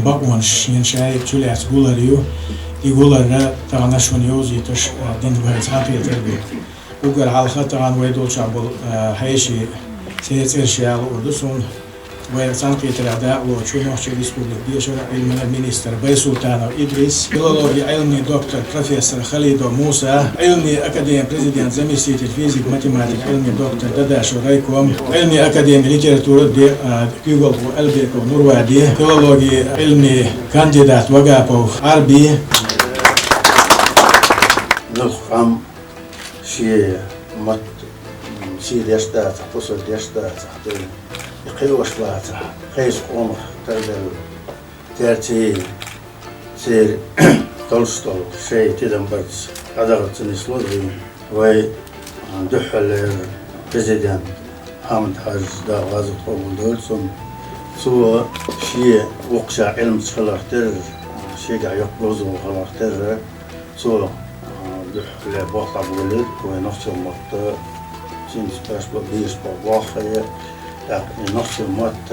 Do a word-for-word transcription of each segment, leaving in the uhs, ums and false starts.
бакъонаш шен шаьш чулаьцна гулар ю. И гулар тахана шуна йовзийташ, а, дина вай цхьаьнакхетар ду. Уггар хьалха тахана вай долчохь болу, а, хьеший, церан цӀераш яла луур ду суна. Вай цхьаьнакхетарехь дакъалоцуш ву Нохчийн Республикан дешара, Ӏилманан министр Байсултанов Идрис, филологийн Ӏилмийн доктор, профессор Халидов Муса, Ӏилмийн академин президентан заместитель, физик-математик, Ӏилмийн доктор Дадашев Райком, Ӏилмийн академин литературан де-, а, куьйгалхо Албеков Нурвади, филологийн Ӏилмийн кандидат Вагапов Ӏарби. Муьлхха къам шен мотт, м, сий деш дацахь, пусар деш дацахь, тӀе и кхиош лацахь, кхечу къомах тардалла, цаьрца церан толлуш долу шайн тидам барца къадахарца нисло вайн. Вай, а, дуьххьарлера президент Ахьмад-Хьаьжас, Дала гӀазот къобалдойла цуьнан. Цо шен воккхачу Ӏилманча хиларх терра, шегахь йоккха говзалла хиларх терра, цо, а, дуьххьарлера болх дӀаболийра вайн нохчийн мотт, цуьнца беш бо-, бийш бо-, болх а, тӀаккха и нохчийн мотт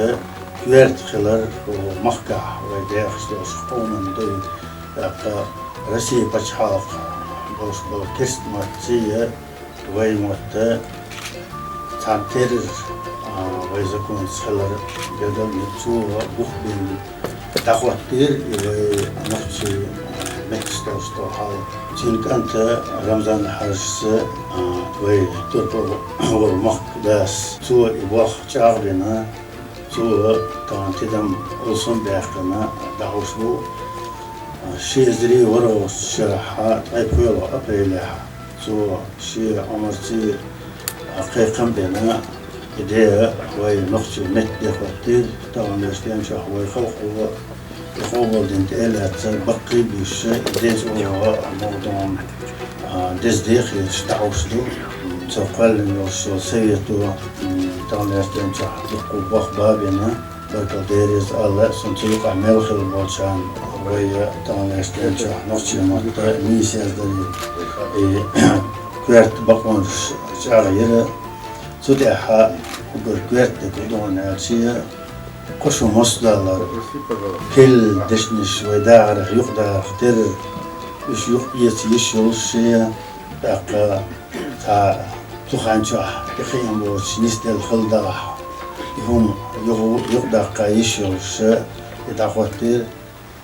коьрта хилар, хӀокху махкахь вай дехаш долчу къоман дуй, тӀаккха Россин пачхьалкхехь болуш болу керста маттаца а, вайн мотт цхьаьна терра, а, вайн законца хилар билгал а, цо бух бина дӀахӀоттийра и вайн нохчийн меттан тӀехь долуш долу хьал. Цуьнан кӀанта Рамзан-Хьаьжас, а, вайн турпал волу махкан дас, цо и болх чӀагӀбина, цо тахана тидам алсам баьккхина дӀахьош бу. Ши эзар ворхӀалгӀачу шарахь ткъе пхоьалгӀа апрелехь цо шен Ӏумарца кхайкхам а бина, и де вайн нохчийн меттан де хӀоттийра, таханлерчу ден чохь вайн халкъо и къобалдина тӀе а лаьцна, баккхий а буьйш, и деза урагӀ а, мукъадам а, деза де хеташ дӀахьош ду. Цо кхоьллина йолуш йолу совето, м, таханлерчу ден чохь дуккха болх бан а бина, баркалла, Дела реза ала, суна цу юкъахь мел хилла болчарна, вай таханлерчу ден чохь нохчийн маттан нийса яздарийн и коьрта бакъонаш чӀагӀйира. Цу тӀехь уггар коьрта дерг хӀун ду аьлча, кху шун мостагӀаллар, кхин дешнаш вай дахарехь юкъадахарх терра, уьш юкъаэца йиш йолуш а, тӀаккха цхьа цу хенчохь тӀекхиам боцуш нисделла хилла дахь, и хӀума юха-, юкъадаккха йиш йолуш а, и дӀахӀоттийра.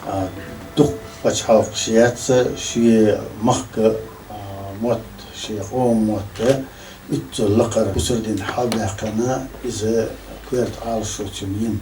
А, дукха пачхьалкхаш яц шен махкан, а, мотт, шен къоман мотт, уьттазза лакхара пусар дина хьалабаьккхина, иза коьрта Ӏалашо чу йина.